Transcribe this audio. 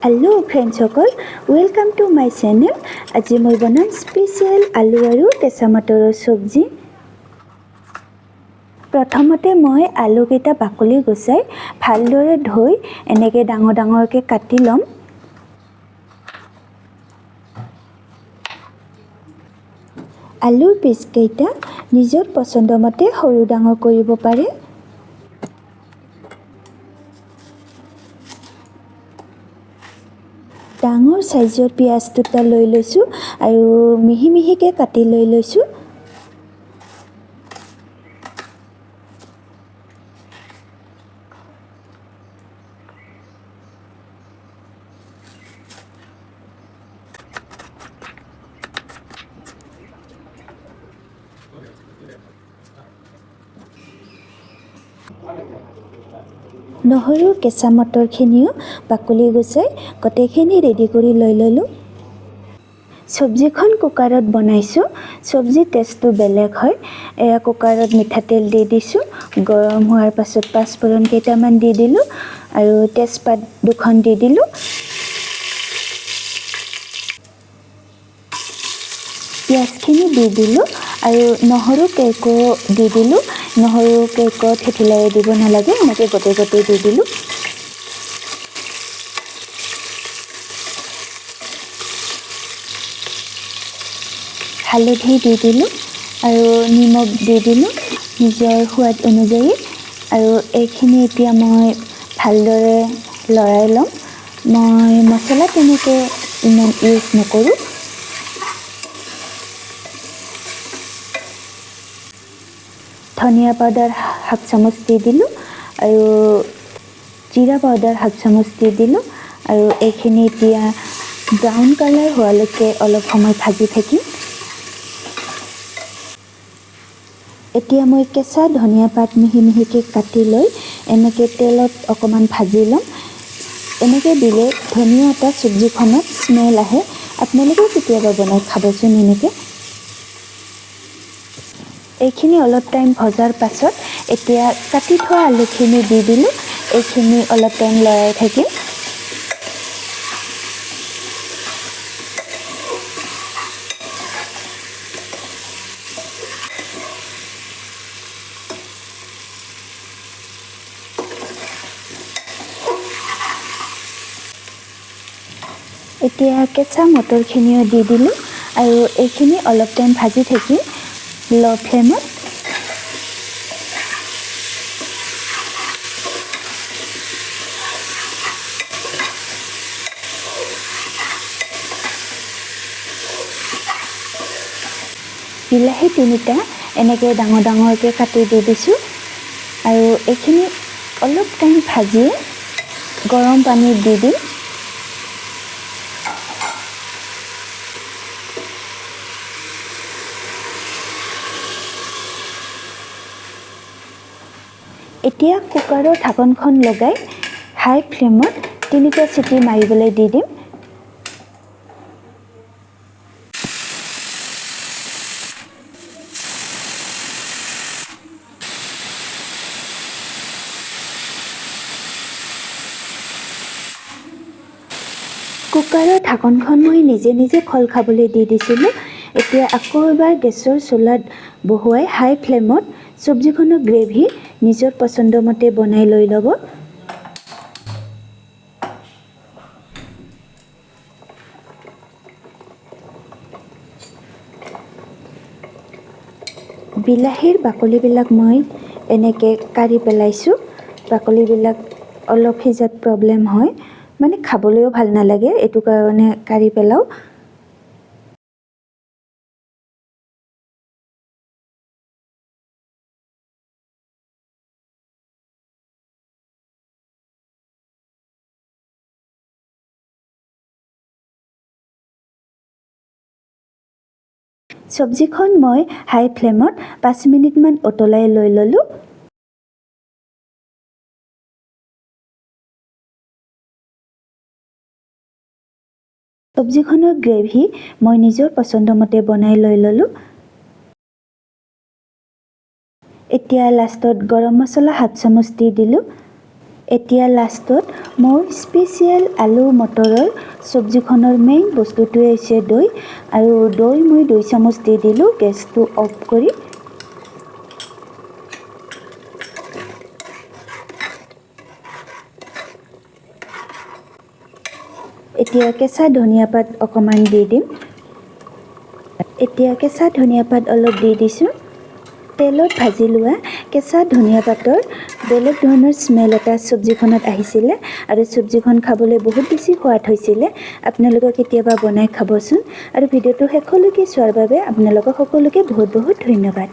Hello' ফ্ৰেণ্ডছসকল, welcome to my channel. আজি মই বনাম স্পেচিয়েল আলু আৰু কেঁচা মটৰৰ চব্জি। প্ৰথমতে মই আলুকেইটা বাকলি গুচাই ভালদৰে ধুই এনেকৈ ডাঙৰ ডাঙৰকৈ কাটি ল'ম। আলুৰ পিচকেইটা নিজৰ পচন্দমতে সৰু ডাঙৰ কৰিব পাৰে। ডাঙৰ চাইজৰ পিঁয়াজ দুটা লৈ লৈছোঁ আৰু মিহি মিহিকৈ কাটি লৈ লৈছোঁ। নহৰু, কেঁচা মটৰখিনিও বাকলি গুচাই গোটেইখিনি ৰেডি কৰি লৈ ল'লোঁ। চব্জিখন কুকাৰত বনাইছোঁ, চব্জিৰ টেষ্টটো বেলেগ হয়। এয়া কুকাৰত মিঠাতেল দি দিছোঁ, গৰম হোৱাৰ পাছত পাঁচফোৰণ কেইটামান দি দিলোঁ আৰু তেজপাত দুখন দি দিলোঁ। পিঁয়াজখিনি দি দিলোঁ আৰু নহৰু কেকো দি দিলোঁ। নহৰু কেকো থেতেলাই দিব নালাগে, এনেকৈ গোটেই গোটেই দি দিলোঁ। হালধি দি দিলোঁ আৰু নিমখ দি দিলোঁ নিজৰ সোৱাদ অনুযায়ী। আৰু এইখিনি এতিয়া মই ভালদৰে লৰাই ল'ম। মই মছলা তেনেকৈ ইমান ইউজ নকৰোঁ। ধনিয়া পাউডাৰ হাফ চামুচ দি দিলোঁ আৰু জিৰা পাউডাৰ হাফ চামুচ দি দিলোঁ। আৰু এইখিনি এতিয়া ব্ৰাউন কালাৰ হোৱালৈকে অলপ সময় ভাজি থাকিম। এতিয়া মই কেঁচা ধনিয়া পাত মিহি মিহিকৈ কাটি লৈ এনেকৈ তেলত অকণমান ভাজি ল'ম। এনেকৈ দিলে ধনিয়া এটা চব্জিখনত স্মেল আহে। আপোনালোকেও কেতিয়াবা বনাই খাবচোন এনেকৈ। এইখিনি অলপ টাইম ভজাৰ পাছত এতিয়া কাটি থোৱা আলুখিনি দি দিলোঁ। এইখিনি অলপ টাইম লৰাই থাকিম। এতিয়া কেঁচা মটৰখিনিও দি দিলোঁ আৰু এইখিনি অলপ টাইম ভাজি থাকিম ল' ফ্লেমত। বিলাহী তিনিটা এনেকৈ ডাঙৰ ডাঙৰকৈ কাটি দি দিছোঁ আৰু এইখিনি অলপ টাইম ভাজি গৰম পানীত দি দিম। এতিয়া কুকাৰৰ ঢাকনখন লগাই হাই ফ্লেমত তিনিটা চিটি মাৰিবলৈ দি দিম। কুকাৰৰ ঢাকনখন মই নিজে নিজে খোল খাবলৈ দি দিছিলোঁ। এতিয়া আকৌ এবাৰ গেছৰ চুলাত বহুৱাই হাই ফ্লেমত চব্জিখনৰ গ্ৰেভি নিজৰ পচন্দমতে বনাই লৈ ল'ব। বিলাহীৰ বাকলিবিলাক মই এনেকৈ কাঢ়ি পেলাইছোঁ। বাকলিবিলাক অলপ সিজাত প্ৰব্লেম হয়, মানে খাবলৈও ভাল নালাগে, এইটো কাৰণে কাঢ়ি পেলাওঁ। চব্জিখন মই হাই ফ্লেমত 5 মিনিটমান উতলাই লৈ ল'লোঁ। চব্জিখনৰ গ্ৰেভি মই নিজৰ পচন্দমতে বনাই লৈ ল'লোঁ। এতিয়া লাষ্টত গৰম মছলা হাফ চামুচ দি দিলোঁ। এতিয়া লাষ্টত মোৰ স্পেচিয়েল আলু মটৰৰ চব্জিখনৰ মেইন বস্তুটোৱে হৈছে দৈ। আৰু দৈ মই 2 চামুচ দি দিলোঁ গেছটো অফ কৰি। এতিয়া কেঁচা ধনিয়া পাত অকণমান দি দিম। এতিয়া কেঁচা ধনিয়া পাত অলপ দি দিছোঁ। তেলত ভাজি লোৱা কেঁচা ধনিয়া পাতৰ বেলেগ ধৰণৰ স্মেল এটা চব্জিখনত আহিছিলে আৰু চব্জিখন খাবলৈ বহুত বেছি সোৱাদ হৈছিলে। আপোনালোকে কেতিয়াবা বনাই খাবচোন। আৰু ভিডিঅ'টো শেষলৈকে চোৱাৰ বাবে আপোনালোকক সকলোকে বহুত বহুত ধন্যবাদ।